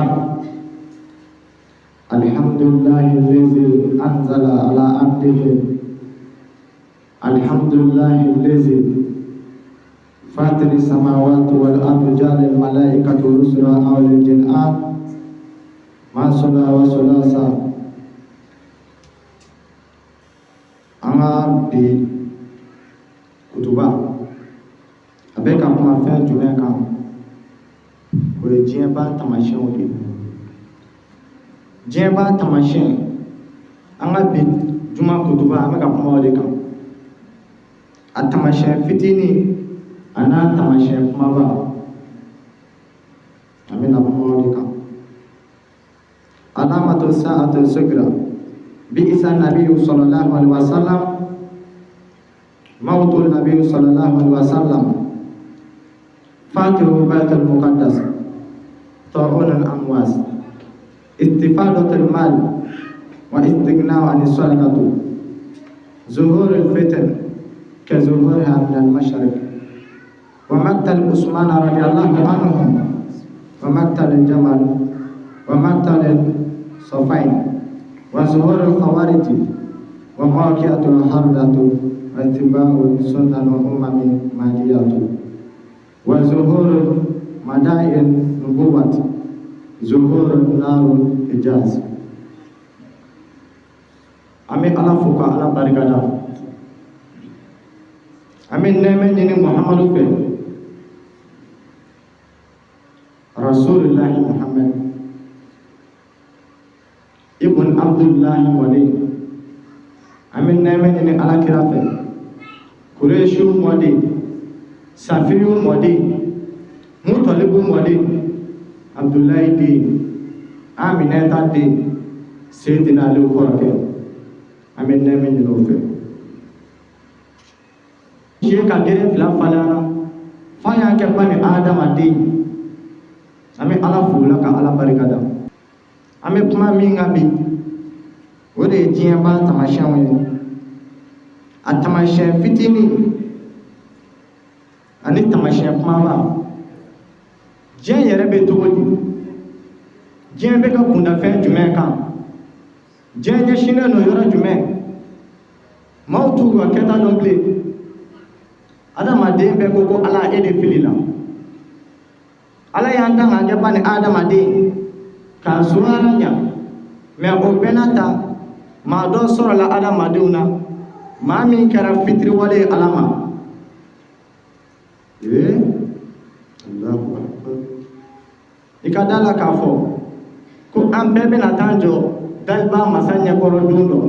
بعد الحمد لله الذي أنزل على عبده الحمد لله الذي فاطر السماوات والأرض جعل الملائكة رسلا أو للجنات ما صلى وثلاثة an ka bi kutuba a bɛ ka kuma fɛn jumɛn kan o ye diɲɛ ban taamasiyɛnw de ye diɲɛ ban taamasiyɛn an ka bi juma kutuba an bɛ ka kuma o de kan a taamasiyɛn fitinin a n'a taamasiyɛn kumaba an bɛna kuma o de kan alamatu sa'atu sugra bi'isa nabiyyu sallallahu alaihi wasallam mawtu nabiyyu sallallahu alaihi wasallam fatihu baitul muqaddas ta'un al-amwas istifadatul mal wa istighna'u an sadaqatu zuhur al-fitan ka zuhurha min al-mashriq wa maqtal usman radiyallahu anhu wa maqtal al-jamal wa maqtal al-safain wa zuhur al-khawarij wa mawaqi'atul hardatu wa ittiba'u sunan wa umami madiyatu wa zuhur mada'in nubuwat zuhur nar hijaz. An bɛ Ala fo ka Ala barikada. An bɛ nɛɛmɛ ɲini Muhamadu fɛ Rasulillahi Muhammad ibn Abdullahi mɔden. An bɛ nɛɛmɛ ɲini Ala kira fɛ Kuresiw mɔden, Safiyu mɔden, Mutalibu mɔden, Abdullahi den, Aminata den, Seydina Aliyu kɔrɔkɛ. An bɛ nɛɛmɛ ɲini o fɛ. Diɲɛ ka gere fila falen an na f'a y'an kɛ bani adamaden. An bɛ Ala fo la ka Ala barika da. An bɛ kuma min kan bi, o de ye diɲɛ ban taamasiyɛnw ye. A taamasiyɛn fitinin ani taamasiyɛn kumaba. Diɲɛ yɛrɛ bɛ cogo di? Diɲɛ bɛ ka kunda fɛn jumɛn kan? Diɲɛ ɲɛsinnen don yɔrɔ jumɛn? Maaw t'u ka kɛta dɔn bilen. Adamaden bɛɛ ko ko Ala e de filila. Ala y'an dan k'an kɛ bani adamaden k'an surunya ɲa, mɛ o bɛɛ n'a ta maa dɔ sɔrɔla adamadenw na, maa min kɛra fitiriwale ye Ala ma. Ee, Allahu akbar. I ka da la k'a fɔ ko an bɛɛ bɛna taa jɔ daliba masa ɲɛkɔrɔ don dɔ.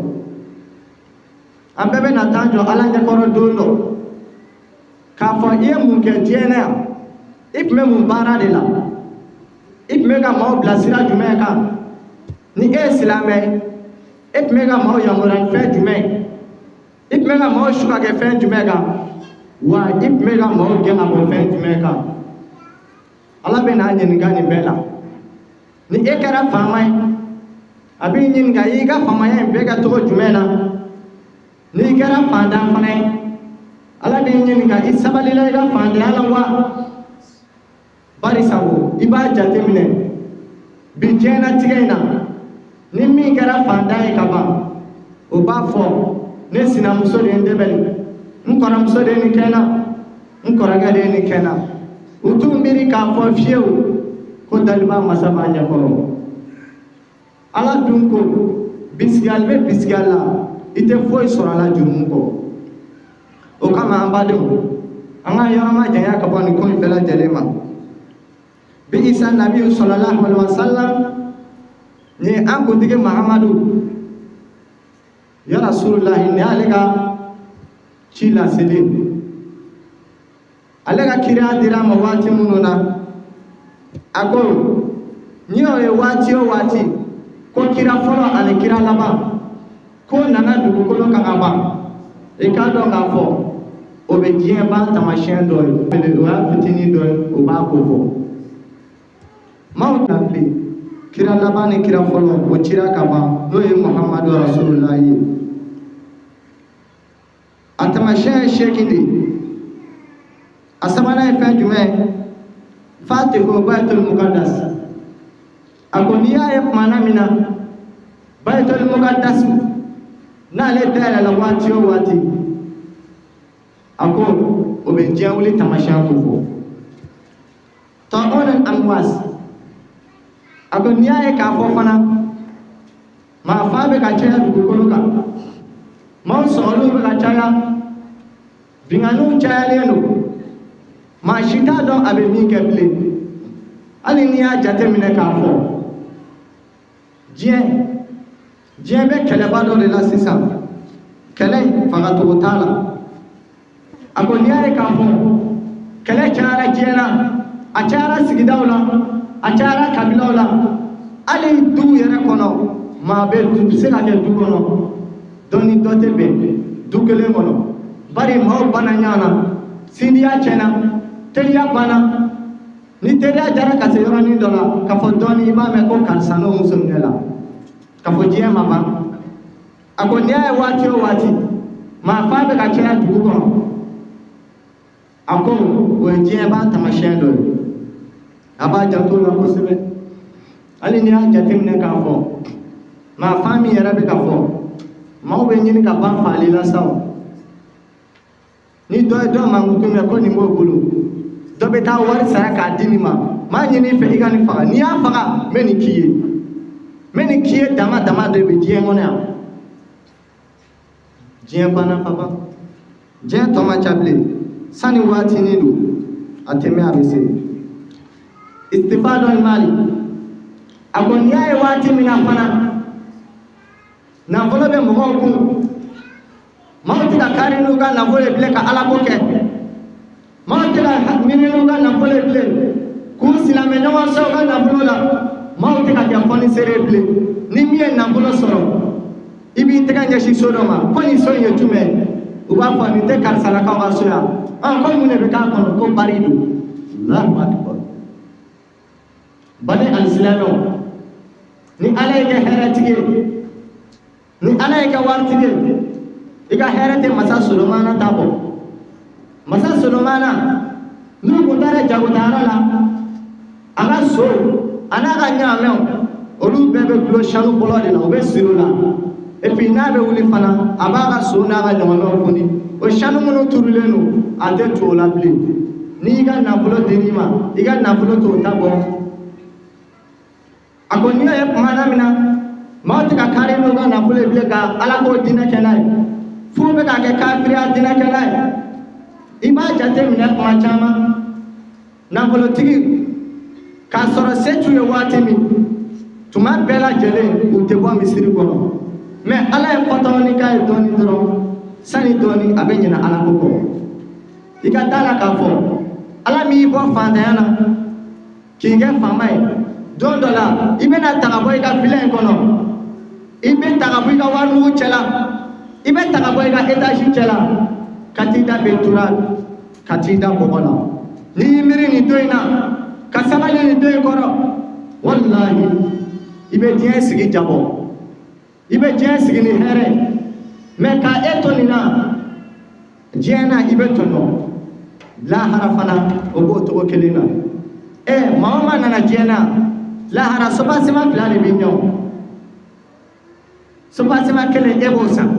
An bɛɛ bɛna taa jɔ Ala ɲɛkɔrɔ don dɔ k'a fɔ i ye mun kɛ diɲɛ na yan, i tun bɛ mun baara de la, i tun bɛ ka maaw bilasira jumɛn kan, ni e ye silamɛ ye, e tun bɛ ka maaw yamaruya ni fɛn jumɛn ye, i tun bɛ ka maaw su ka kɛ fɛn jumɛn kan, wa i tun bɛ ka maaw gɛn ka bɔ fɛn jumɛn kan. Ala bɛ n'a ɲininka nin bɛɛ la. Ni e kɛra faama ye, a b'i ɲininka i y'i ka faamaya in bɛɛ kɛ cogo jumɛn na. N'i kɛra faantan fana ye, Ala b'i ɲininka i sabalila i ka faantanya la wa? Barisa wo, i b'a jateminɛ bi diɲɛlatigɛ in na, ni min kɛra faantan ye ka ban, o b'a fɔ ne sinamuso de ye n dɛmɛ, n kɔrɔmuso de ye nin kɛ n na, n kɔrɔkɛ de ye nin kɛ n na. U t'u miiri k'a fɔ fiyewu ko daliba masa b'a ɲɛkɔrɔ. Ala dun ko bisigiyali bɛ bisigiyali la, i tɛ foyi sɔrɔ a la jurumu kɔ. O kama an badenw, an ka yɔrɔ ma janya ka bɔ nin ko in bɛɛ lajɛlen ma. Bi isa nabiyu sallallahu alaihi wasallam, nin ye an kuntigi Mahamadu ya Rasulullahi, nin y'ale ka ci laseli. Ale ka kiriya dira a ma waati minnu na, a ko ni o ye waati o waati ko kira fɔlɔ ani kira laban ko nana dugukolo kan ka ban, i k'a dɔn k'a fɔ o bɛ diɲɛ ban taamasiyɛn dɔ ye, o y'a fitinin dɔ ye, o b'a ko fɔ. Maaw ta bilen, kira laban ni kira fɔlɔ o cira ka ban, n'o ye Muhamadu Rasulullahi ye. A taamasiyɛn ye 8 de ye. A sabanan ye fɛn jumɛn ye? Fatihu Baitul Muqaddas. A ko n'i y'a ye kumana min na Baytul Mukaddas n'ale dayɛlɛla waati o waati, a ko o bɛ diɲɛ wuli taamasiyɛn ko fɔ. Ta'un Amwas, a ko n'i y'a ye k'a fɔ fana maa fa bɛ ka caya dugukolo kan, maaw sɔgɔliw bɛ ka caya, binkanniw cayalen don, maa si t'a dɔn a bɛ min kɛ bilen. Hali n'i y'a jateminɛ k'a fɔ diɲɛ bɛ kɛlɛba dɔ de la sisan, kɛlɛ in fagacogo t'a la. A ko n'i y'a ye k'a fɔ kɛlɛ cayara diɲɛ na, a cayara sigidaw la, a cayara kabilaw la, hali duw yɛrɛ kɔnɔ, maa bɛ du se ka kɛ du kɔnɔ dɔ ni dɔ tɛ bɛn du kelen kɔnɔ, bari maaw banna ɲɔgɔn na, sindiya tiɲɛna, teriya banna. Ni teriya jara ka se yɔrɔnin dɔ la, k'a fɔ dɔɔni i b'a mɛn ko karisa n'o muso minɛ la, k'a fɔ diɲɛ ma ban. A ko n'i y'a ye waati o waati maa fa bɛ ka caya dugu kɔnɔ, a ko o ye diɲɛ ban taamasiyɛn dɔ ye. A b'a janto o la kosɛbɛ. Hali n'i y'a jateminɛ k'a fɔ maa fa min yɛrɛ bɛ ka fɔ, maaw bɛ ɲini ka ban faali la sa o. Ni dɔ ye dɔ mankutu mɛn ko nin b'o bolo, dɔ bɛ taa wari sara k'a di nin ma, n b'a ɲini i fɛ i ka nin faga, n'i y'a faga n bɛ nin k'i ye, n bɛ nin k'i ye. Dama dama de bɛ diɲɛ kɔnɔ yan. Diɲɛ banna ka ban, diɲɛ tɔ man ca bilen, sani waatinin don a tɛ mɛn a bɛ se. Istifadul mali, a ko n'i y'a ye waati min na fana nafolo bɛ mɔgɔw kun, maaw tɛ ka kari n'u ka nafolo ye bilen ka ala ko kɛ, maaw tɛ ka miiri n'u ka nafolo ye bilen k'u silamɛ ɲɔgɔn sɔn u ka nafolo la, maaw tɛ ka kɛ fɔnisere ye bilen. Ni min ye nafolo sɔrɔ, i b'i tɛgɛ ɲɛsin so dɔ ma ko nin so in ye jumɛn ye? U b'a fɔ nin tɛ karisalakaw ka so yan. Ko mun de bɛ k'a kɔnɔ? Ko bari don. Allahu akbar. Bani alisilamɛw, ni ala y'i kɛ hɛrɛtigi ye, ni ala y'i kɛ waritigi ye, i ka hɛrɛ tɛ masa Solomana ta bɔ. Masa Solomana n'u kun taara jagotayɔrɔ la, a ka so a n'a ka ɲaamɛw, olu bɛɛ bɛ dulon sanu bɔlɔ de la, u bɛ siri o la. Et puis n'a bɛ wuli fana, a b'a ka so n'a ka ɲɔgɔnnaw koni, o sanu minnu turulen don, a tɛ tu o la bilen. N'i ka nafolo dir'i ma, i ka nafolo t'o ta bɔ. A ko n'i y'a ye tuma min na maaw tɛ ka kari n'u ka nafolo ye bilen ka ala ko diinɛ kɛ n'a ye, f'u bɛ k'a kɛ kafiriya diinɛ kɛ n'a ye. I b'a jate minɛ tuma caman, nafolotigi k'a sɔrɔ se t'u ye waati min, tuma bɛɛ lajɛlen u tɛ bɔ misiri kɔnɔ, mɛ ala ye kɔtɔni k'a ye dɔɔni dɔrɔn, sani dɔɔni a bɛ ɲinɛ ala ko kɔ. I ka da la k'a fɔ ala min y'i bɔ fantanya na k'i kɛ faama ye, don dɔ la i bɛna ta ka bɔ i ka villa in kɔnɔ, i bɛ ta ka bɔ i ka warimugu cɛ la, i bɛ ta ka bɔ i ka étage cɛ la, ka t'i da bentura, ka t'i da bɔgɔ la. N'i y'i miiri nin don in na, ka sabali nin don in kɔrɔ, walahi i bɛ diɲɛ sigi jabɔ, i bɛ diɲɛ sigi ni hɛrɛ. Mɛ ka e to nin na diɲɛ na, i bɛ tɔɲɔ, lahara fana o b'o cogo kelen na. Ɛ, maa o maa nana diɲɛ na, lahara soubassement fila de b'i ɲɛ o. Soubassement kelen e b'o san,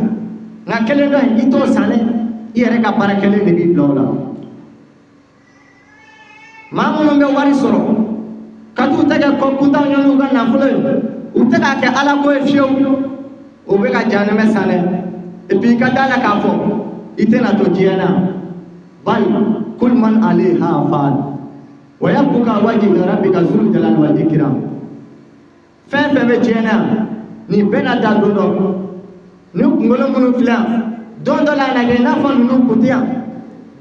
nka kelen dɔ in i t'o san dɛ, i yɛrɛ ka baara kelen de b'i bila o la. Maa minnu bɛ wari sɔrɔ ka t'u tɛgɛ kɔ kuntanw ɲɛ n'u ka nafolo ye, u tɛ k'a kɛ ala ko ye fiyewu, o bɛ ka jahanamɛ san dɛ. Et puis i ka da la k'a fɔ i tɛna to diɲɛ na, bal kul man alayha fan wa yabqa wajhu rabbika zul jalali wal ikram. Fɛn fɛn bɛ diɲɛ na, nin bɛɛ na da don dɔ. Ni kunkolo minnu filɛ yan, don dɔ la a na kɛ i n'a fɔ ninnu kun tɛ yan.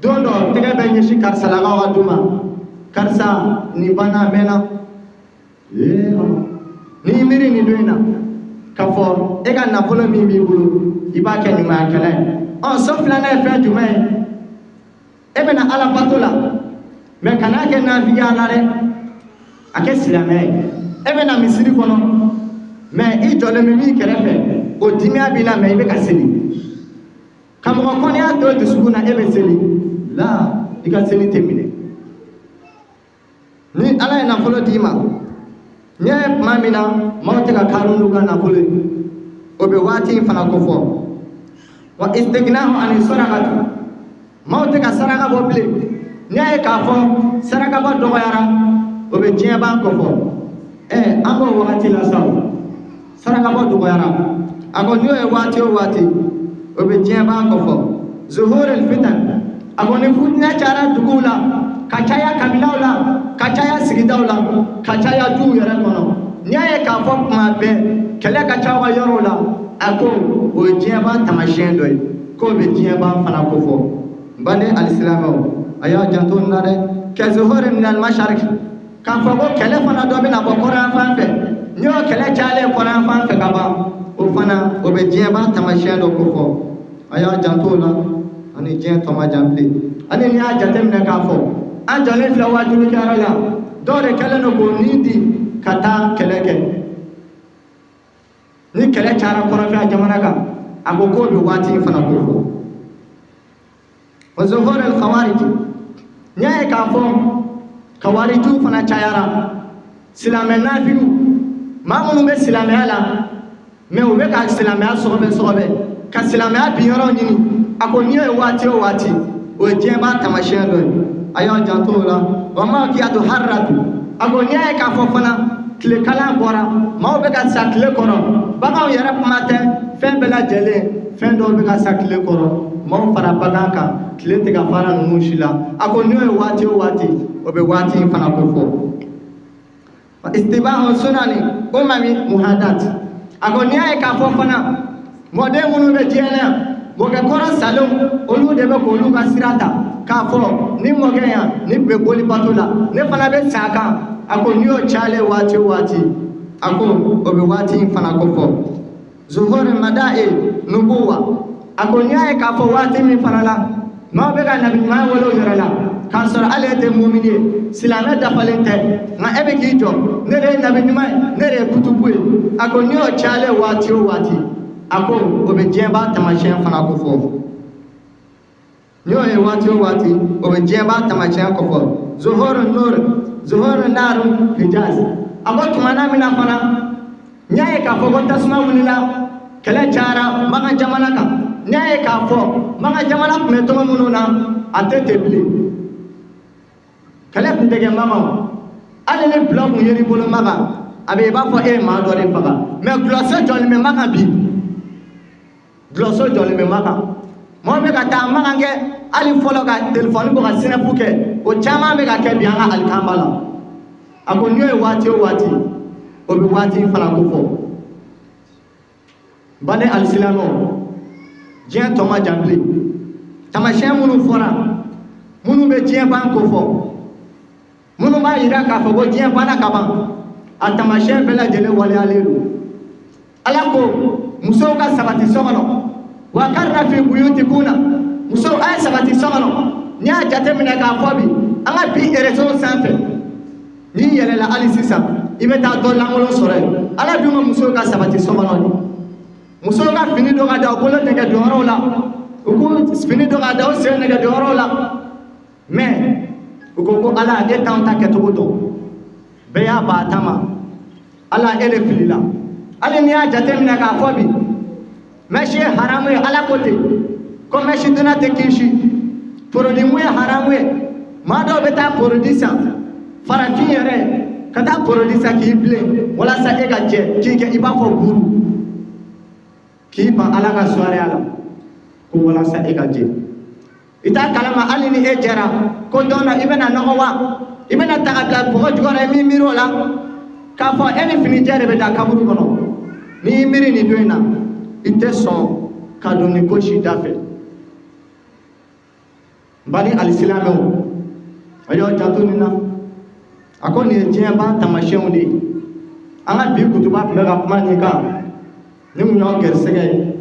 Don dɔ tɛgɛ bɛ ɲɛsin karisalakaw ka du ma, karisa nin banna a mɛnna. Ee, n'i miiri nin don in na k'a fɔ e ka nafolo min b'i bolo, i b'a kɛ ɲumanyakɛla ye. Ɔ, so filanan ye fɛn jumɛn ye? E bɛna ala bato la, mɛ kan'a kɛ nafigiya la dɛ, a kɛ silamɛ ye. E bɛna misiri kɔnɔ, mɛ i jɔlen bɛ min kɛrɛfɛ, o dimiya b'i la, mɛ i bɛ ka seli ka mɔgɔ kɔniya to dusukun na, e bɛ seli la, i ka seli tɛ minɛ. Ni ala ye nafolo d'i ma, N'i y'a ye tuma min na maaw tɛ ka kaari n'u ka nafolo ye, o bɛ waati in fana kofɔ. Wa istignahu ani sadaqatu, maaw tɛ ka saraka bɔ bilen. N'i y'a ye k'a fɔ sarakabɔ dɔgɔyara, o bɛ diɲɛ ban kofɔ. An b'o wagati la sa, o sarakabɔ dɔgɔyara. A ko n'i y'o ye waati o waati, o bɛ diɲɛ ban kofɔ. Zuhurul fitan, a ko ni futinɛ cayara duguw la, ka caya kabilaw la, ka caya sigidaw la, ka caya duw yɛrɛ kɔnɔ, n'i y'a ye k'a fɔ kuma bɛɛ kɛlɛ ka ca aw ka yɔrɔw la, a ko o ye diɲɛ ban taamasiyɛn dɔ ye, k'o bɛ diɲɛ ban fana kofɔ. N baden alisilamɛw, a y'a janto nin na dɛ. Kɛ zuhuri minal masharik, k'a fɔ ko kɛlɛ fana dɔ bɛna bɔ kɔrɔn fan fɛ. N'i y'o kɛlɛ cayalen kɔrɔn fan fɛ ka ban, o fana o bɛ diɲɛ ban taamasiyɛn dɔ kofɔ. A y'a janto o la, ani diɲɛ tɔ ma jan bilen. Ani n'i y'a jateminɛ k'a fɔ an jɔlen filɛ waajulikɛyɔrɔ la, dɔw de kɛlen don k'o ni di ka taa kɛlɛ kɛ. Ni kɛlɛ cayara kɔrɔnfɛ jamana kan, a ko k'o bɛ waati in fana kofɔ. Wa zuhur al khawarij, n'i y'a ye k'a fɔ kawarijiw fana cayara, silamɛ nafigiw, maa minnu bɛ silamɛya la mɛ u bɛ ka silamɛya sɔgɔbɛ sɔgɔbɛ, ka silamɛya bin yɔrɔ ɲini, a ko n'i y'o ye waati o waati, o ye diɲɛ ban taamasiyɛn dɔ ye. A y'aw janto o la. Wa mawqiyatu harratu, a ko n'i y'a ye k'a fɔ fana tile kalan bɔra, maaw bɛ ka sa tile kɔrɔ, baganw yɛrɛ kuma tɛ, fɛn bɛɛ lajɛlen, fɛn dɔw bɛ ka sa tile kɔrɔ, maaw fara bagan kan, tile tɛ ka fara ninnu si la. A ko n'o ye waati o waati, o bɛ waati in fana ko fɔ. Istibahu sunani umami muhadat, a ko n'i y'a ye k'a fɔ fana mɔden minnu bɛ diɲɛ na yan, mɔkɛ kɔrɔ salenw, olu de bɛ k'olu ka sira ta, k'a fɔ ni mɔkɛ yan ni bɛ boli bato la, ne fana bɛ sa a kan. A ko n'i y'o cayalen waati o waati, a ko o bɛ waati in fana ko fɔ. Zuhur mada'i nubuwa, a ko n'i y'a ye k'a fɔ waati min fana la maaw bɛ ka nabi ɲuman wele u yɛrɛ la, k'a sɔrɔ hali e tɛ mumini ye, silamɛ dafalen tɛ, nka e bɛ k'i jɔ, ne de ye nabi ɲuman ye, ne de ye kutubu ye. A ko n'i y'o cayalen waati o waati, a ko o bɛ diɲɛ ban taamasiyɛn fana ko fɔ. N'i y'o ye waati o waati, o bɛ diɲɛ ban taamasiyɛn ko fɔ. Zuhur nur zuhur nar hijaz, a ko tuma na min na fana n'i y'a ye k'a fɔ ko tasuma wulila, kɛlɛ cayara Makan jamana kan, n'i y'a ye k'a fɔ Makan jamana tun bɛ tɔgɔ minnu na, a tɛ ten bilen. Kɛlɛ tun tɛ kɛ Makan, hali ni gulɔ tun yer'i bolo Makan, a bɛ i b'a fɔ e ye maa dɔ de faga. Mɛ gulɔso jɔlen bɛ Makan bi, gulɔso jɔlen bɛ Makan, mɔgɔ bɛ ka taa Makan kɛ, hali fɔlɔ ka telefɔni bɔ ka sinɛpu kɛ, o caman bɛ ka kɛ bi an ka alikanba la. A ko n'i y'o ye waati o waati, o bɛ waati in fana ko fɔ. Baden alisilamɛw, diɲɛ tɔ ma jan bilen. Taamasiyɛn minnu fɔra, minnu bɛ diɲɛ ban ko fɔ, minnu b'a yira k'a fɔ ko diɲɛ banna ka ban, a taamasiyɛn bɛɛ lajɛlen waleyalen don. Ala ko musow ka sabati so kɔnɔ, wa karna fi buyutikunna, musow a ye sabati so kɔnɔ. N'i y'a jateminɛ k'a fɔ bi an ka bi réseau sanfɛ, n'i yɛlɛla hali sisan, i bɛ taa dɔ lankolon sɔrɔ yen. Ala dun ko musow ka sabati so kɔnɔ de, musow ka fini dɔ ka da u bolo nɛgɛdonyɔrɔw la, u k'u fini dɔ ka da u sen nɛgɛdonyɔrɔw la. Mɛ u ko ko Ala, e t'anw ta kɛcogo dɔn, bɛɛ y'a ba a ta ma, Ala e de filila. Hali n'i y'a jateminɛ k'a fɔ bi mèche ye haramu ye, Ala ko ten ko mèche donna tɛ kisi, produit mun ye haramu ye, maa dɔw bɛ taa produit san, farafin yɛrɛ ka taa produit san k'i bilen walasa e ka jɛ, k'i kɛ i b'a fɔ buru, k'i ban Ala ka soiréeya la ko walasa e ka jɛ. I t'a kalama, hali ni e jɛra ko don dɔ i bɛna nɔgɔ wa, i bɛna ta ka bila bɔgɔ jukɔrɔ, i m'i miiri o la k'a fɔ e ni finijɛ de bɛ da kaburu kɔnɔ. N'i y'i miiri nin don in na, i tɛ sɔn ka don nin ko si da fɛ. N baden alisilamɛw, a y'aw janto nin na. A ko nin ye diɲɛ ban taamasiyɛnw de ye. An ka bi kutuba tun bɛ ka kuma nin kan. Ni mun y'aw gɛrisigɛ ye,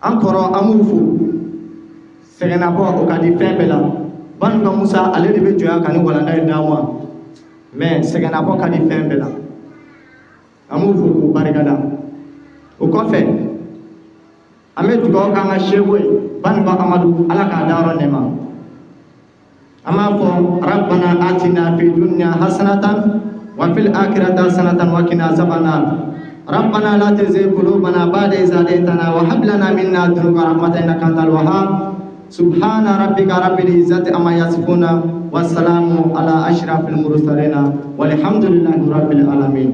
an kɔrɔ, an b'u fo. Sɛgɛnnabɔ o ka di fɛn bɛɛ la. Banuka Musa, ale de bɛ jɔ ka ni walanda ye d'an ma, mɛ sɛgɛnnabɔ ka di fɛn bɛɛ la. An b'u fo k'u barikada. O kɔfɛ, an bɛ dugawu k'an ka seko ye, Banuka Amadu, Ala k'a dayɔrɔ nɛɛma. An b'a fɔ rabbana atina fi dunya hasanatan. وفي الآخرة حسنة وقنا عذاب النار. ربنا لا تزغ قلوبنا بعد إذ هديتنا وهب لنا من لدنك رحمة إنك أنت الوهاب. سبحان ربك رب العزة عما يصفون والسلام على أشرف المرسلين والحمد لله رب العالمين.